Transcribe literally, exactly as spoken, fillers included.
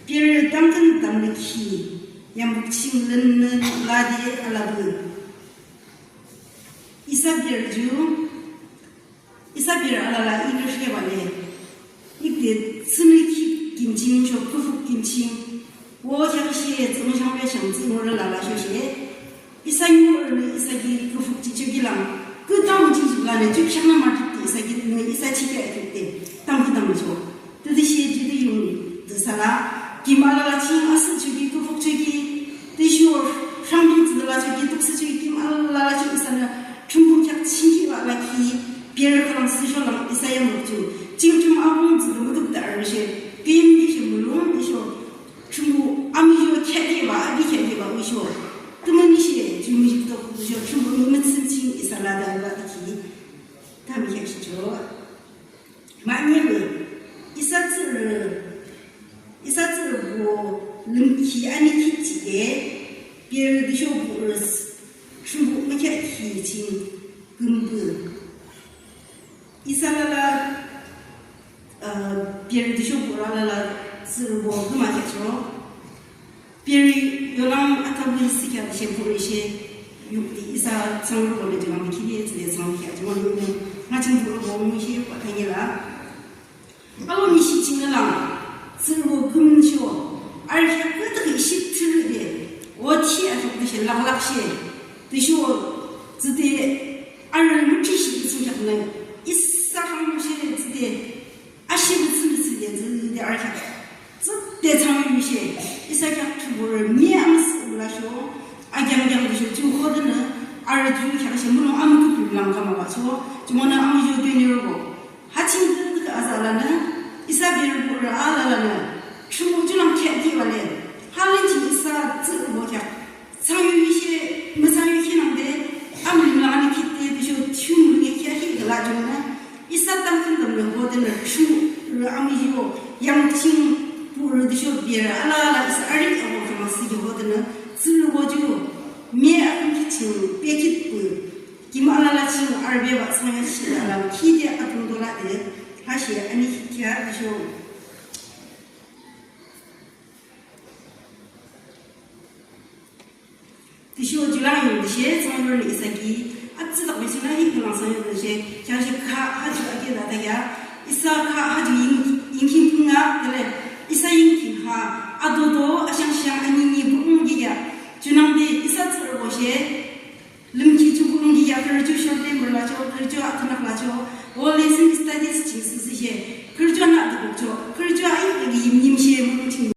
Püpürü tamkhüntamnükhi yamkhün ching lünnü lade alapü. Isa püpürü ju, isa püpürü alala inü shebale. Ikde tsünü ki kimching sho küfük kimching. Wo kheaküshe tsünü shangbe shang tsünü alala shoshe. Isa nyo ürünü isa ki küfük chicho kilang. Kü tamkhüntamnü ju kheaknü matikde isa ki nü isa chike atikde. Tamkhüntamnü cho. Tütüshe ju tü yung tüsala. Kim alala ching asü choki küfük choki. Tüsho shangdung tsüla choki tuksü choki kim alala ching isanü. Thrünpuh kheak chingki alala ki. Püpürü khülang sisho lang isa yamkhün. Ching kim abung tsüla müdükde arüshe. Kim dishe mulong disho. Thrünpuh amuzho kheakde ba, abi kheakde ba, usho. Tümünishe, ju muzhik to usho, Thrünpuh mümütsün ching isa lade alala diki. Tami kheakshicho. Manyewe, isa tsürü, isa tsürübo lümkhi ani khitchide, püpürü disho püpürü, Thrünpuh mükheakhi ching kümbü. Isa lala, uh, püpürü disho püpürü alala tsürübo küma kheakcho. Püpürü yolang atabü isi kheak she püpürü she yukdi isa tsangrubo le jülang kibi tsüde tsang kheak jüma yukdi. Nga ching püpürübo mu she pa tangila. Alomi shi ching lala tsürübo kümcho. Arü kheak kütük ishi thürüde. Oti atok dishe laklak she. Disho tsüde arü müchi shi tsung kheak le. Isa kang she tsüde. Ashi mütsü mütsü de zide arü kheak. Tsüde tsang yu she. Isa kheak Thrünpuh mi amüsüh lasho. Akyang kyang disho ju hodenü. Arü ju kheak she mulong amüküp lang kama bacho. Jumonü amuzho dünirübo. Ha ching tü tü azalanü. Isa püpürü alalanü. Thrünpuh ju lang kheak di bale. Halin ching isa tsürübo kheak. Tsang yu she, mütsang yu khinangde, amlim la ani khitde, disho chum yu kheak hi gala jung na. Isa tamkhüntamnü hodenü, thrünpuh amuzho, yamkhün püpürü disho püpürü alala isa arü abo kama siki hodenü, tsürübo ju, mi aküm kiching, pekit pü, kim alala ching arübe ba tsang ya shi ala, khide atung dola de, ha she ani kheak disho. Disho julang yung dishe, tsang yu ni isa ki, atsü tak mi suna hi kulang tsang yu dishe, kya she kha, ha ju ake da da ya, isa kha, ha ju ying, ying king pung a, dale, isa ying king ha, adodo, ashang shang, ani ni pung gi ya, junang di, isa tsürübo she, lümkhi ju pung gi ya, kar ju short name la cho, kar ju athanak la cho,